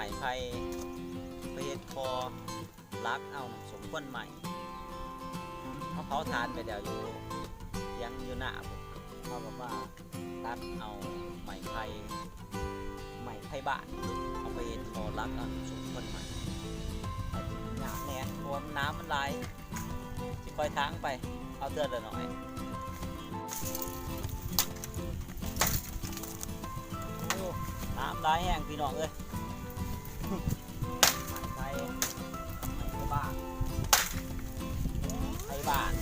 ໄມ້ໄຜ່ ໄປເຮັດຄໍ ລັກເອົານ້ຳສົ້ມຄວັນໄໝ້. ເຮົາເຜົາຖ່ານໄປແລ້ວຢູ່ຖຽງຢູ່ນາ ເຮົາກໍມາຕັດເອົາໄມ້ໄຜ່ ໄມ້ໄຜ່ບ້ານ ເອົາໄປເຮັດຄໍລັກເອົານ້ຳສົ້ມຄວັນໄໝ້. ຍາກແດ່ ເພາະວ່ານ້ຳມັນຫຼາຍ. ຊິຄ່ອຍຖາງໄປ ເອົາເທື່ອລະໜ້ອຍ. ໂອ້ ນ້ຳຫຼາຍແຮງພີ່ນ້ອງເອີຍ. ໄຟ ໄຟບ້ານ ໄຟບ້ານ.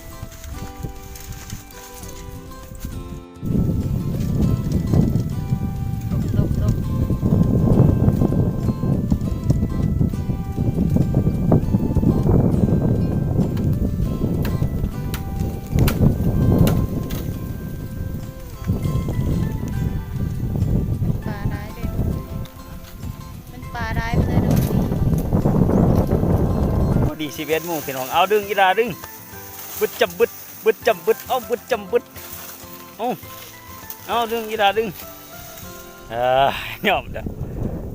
ປາຫຼາຍເດ້ ມັນປາຫຼາຍເລີຍເດ້. ພໍດີສິບເອັດໂມງພີ່ນ້ອງ. ເອົາດຶງອີ່ຫຼ້າດຶງ ບຶດຈຳບຶດ ບຶດຈຳບຶດ ເອົາບຶດຈຳບຶດ ເອົາ ເອົາດຶງອີ່ຫຼ້າດຶງ. ເອີ ຍອມແລ້ວ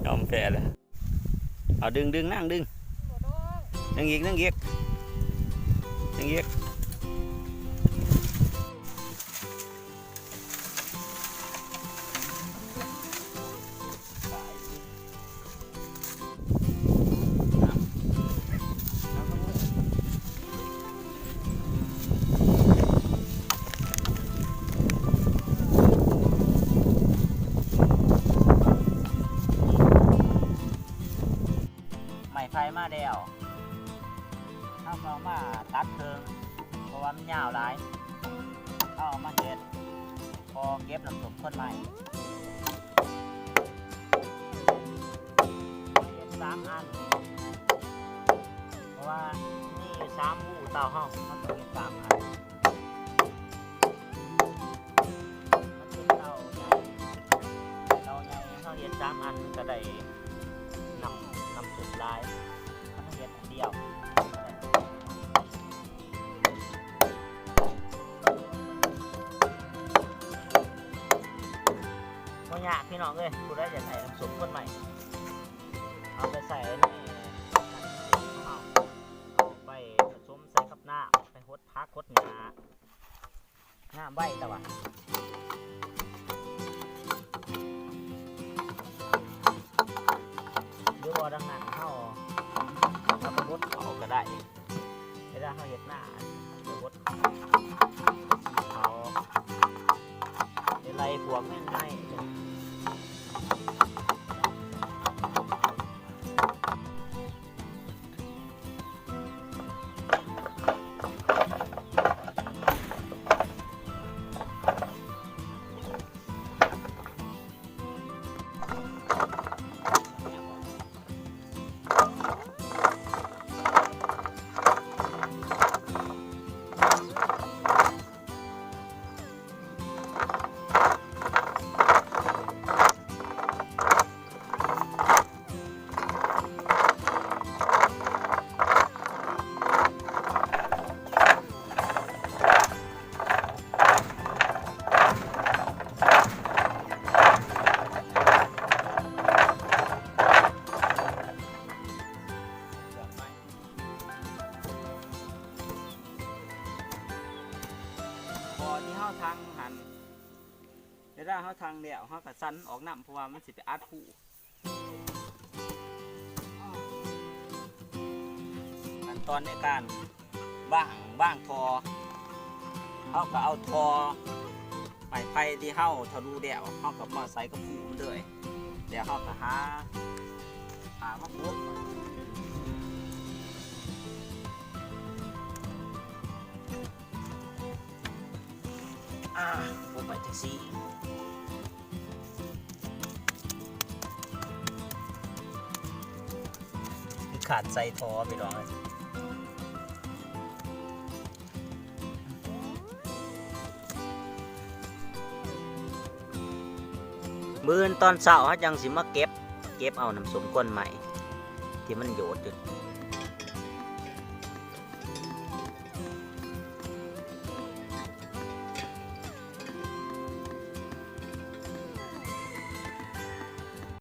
ຍອມແພ້ແລ້ວ. ເອົາດຶງ ດຶງນາງດຶງ ດຶງອີກ ດຶງອີກ ດຶງອີກ. ໄມ້ໄຜ່ມາແລ້ວ ເຮົາກໍເອົາມາຕັດເຄິ່ງ ເພາະວ່າມັນຍາວຫຼາຍ. ເຮົາເອົາມາເຮັດ ພໍເກັບນ້ຳສົ້ມຄວັນໄໝ້ ເຮັດສາມອັນ ເພາະວ່າມີຢູ່ສາມຮູເຕົາເຮົາ ເຮົາຕ້ອງເຮັດສາມອັນ. ມັນເປັນເຕົາໃຫຍ່ ເຕົາໃຫຍ່ ເຮົາເຮັດສາມອັນມັນກໍໄດ້ນ້ຳ ນ້ຳຊຸບຫຼາຍ ຄັນເຮົາເຮັດອັນດຽວ ບໍ່ຍາກພີ່ນ້ອງເອີຍ. ຜູ້ໃດຢາກໄດ້ນ້ຳສົ້ມຄວັນໄໝ້ ເອົາໄປໃສ່ໃນ ເອົາໄປປະສົມໃສ່ກັບນ້ຳ ໄປຫົດຜັກຫົດຫຍ້າ ງາມໄວແຕ່ວ່າ ຫຼືວ່າດັ່ງນັ້ນເຮົາ ເຮົາກໍບົດເຂົ້າກໍໄດ້ ເວລາເຮົາເຮັດນາ ເຮົາກໍບົດເຂົ້າ ໄປຈີ່ເຂົ້າ ໄປໄລ່ພວກແມງໄມ້. ບໍ່ ທີ່ເຮົາທັງຫັ້ນ ເວລາເຮົາທັງແລ້ວ ເຮົາກໍສັ່ນອອກນຳ ເພາະວ່າມັນຊິໄປອັດຮູ. ຂັ້ນຕອນໃນການວາງ ວາງທໍ່ ເຮົາກໍເອົາທໍ່ໄມ້ໄຜ່ທີ່ເຮົາທະລຸແລ້ວ ເຮົາກໍມາໃສ່ກັບພູມັນເລີຍ ແລ້ວເຮົາກໍຫາຜ້າມາປົກ. ອ່າ ບໍ່ໄປແທັກຊີ ຂາດໃສ່ທໍ່ ພີ່ນ້ອງເອີຍ. ມື້ອື່ນຕອນເຊົ້າເຮົາຈັ່ງຊິມາເກັບ ເກັບເອົານ້ຳສົ້ມຄວັນໄໝ້ທີ່ມັນໂຍດຢູ່.